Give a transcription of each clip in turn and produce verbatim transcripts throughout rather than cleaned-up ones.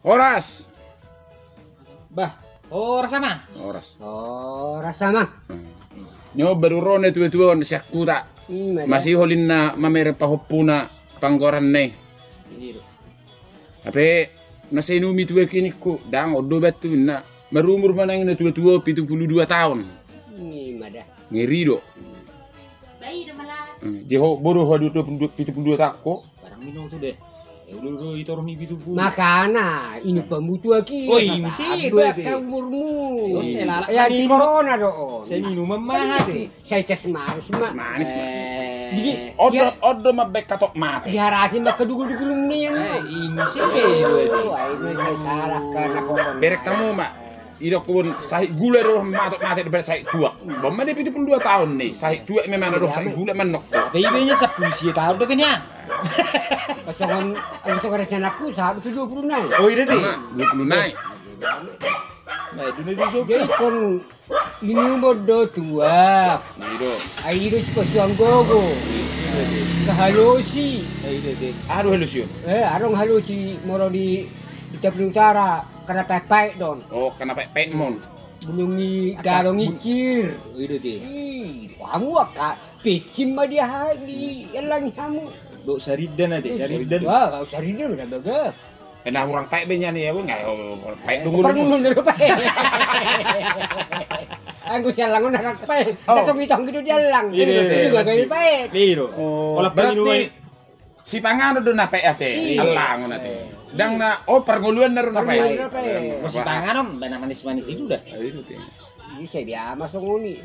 Horas. Bah, horas, Amang. Horas. Horas, Amang. Nyo baru ro na tua-tua on sian huta. Hmm, masihol inna mamereng pahompuna panggoaranna i. Hape na sai inumi tuak i ningku, ndang on do batu inna. Marumur ma nang na tua-tua pitu pulu dua taon. Ima da. Ngeri do. Bai do malas. Hmm, je ho boru ho dua pulu dua, pitu pulu dua taon ho. Barang minum tu deh. Eh, udah, udah, itu orang pitu pulu. Makana, ini pembutuhan ki. Oh, ini sih, dua itu. Umurmu. Oh, saya lalak. Ya, di corona do on. Saya minum mah hati. Sai tes manis ma. Tes manis ma. Eh. Di, odo, odo ma baen katok mate. Diharaki ma kedugul-dugul ni. Eh, ini sih, dua itu. Oh, ini saya salah karena pokoknya. Berek kamu ma. Idok pun sahit gula do matok mate do sahit tuak. Bom ma dia pitu pulu dua taon ni. Sahit tuak memang do sahit gula manok. Tapi ibenya sepuluh sia taon do kena. Kosongan, kosongan rencanaku sahit tu dua puluh nai. Oh, iya, deh. Dua puluh nai. Nah, itu nih, itu. Jadi kon ini umur do tuak. Iya, do. Ai do si kosong gogo. Iya, deh. Kehalosi. Iya, deh. Aduh, halosi. Eh, adong halosi moro di Ita Utara. Karena paet-paet do on. Oh, karena paet-paet mon. Bulung i gadong incir. Ih, hamu angka pecin ma dia ha-, diallangi hamu. Dok sarindan ate, sarindan. Wah, kau sarindan udah bagas. Eh, na hurang paet be nian i, nggak, paet dong. Perlu dulu paet. Anggo siallang on hurang paet. Oh. Datang itong gitu diallang. Iya, iya, iya. Itu juga kayak paet. Iya, do. Oh, berarti sipanganon do na paet ate. Iya. Allang on ate. Ndang na, oh, parngoluan na do na paet. Parngoluan na paet. Sipanganon, baen na manis-manis itu dah. Ah, itu, ate. Bisa dia masuk ngoni.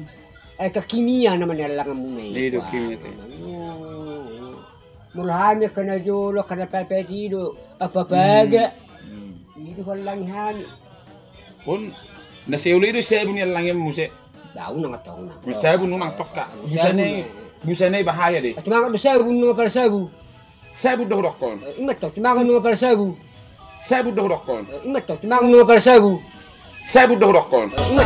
Eh, kekimia namanya allanganmuna i. Iya, do kimia ate. Molo hami angka na jolo, angka na paet-paet i do, apa-apa ga. Hmm. I do huallangi hami. On, na sai olo i do sabu ni allangi muse. Bau nang tong nang. Sabu nang tong ka. Busa ni, busa ni bahaya deh. Tumangan do sabu nang pala sabu. Sabu do hudokkon. Ima tong, tumangan nang pala sabu. Sabu do hudokkon. Ima tong, tumangan nang pala sabu. Sabu do hudokkon. Ima.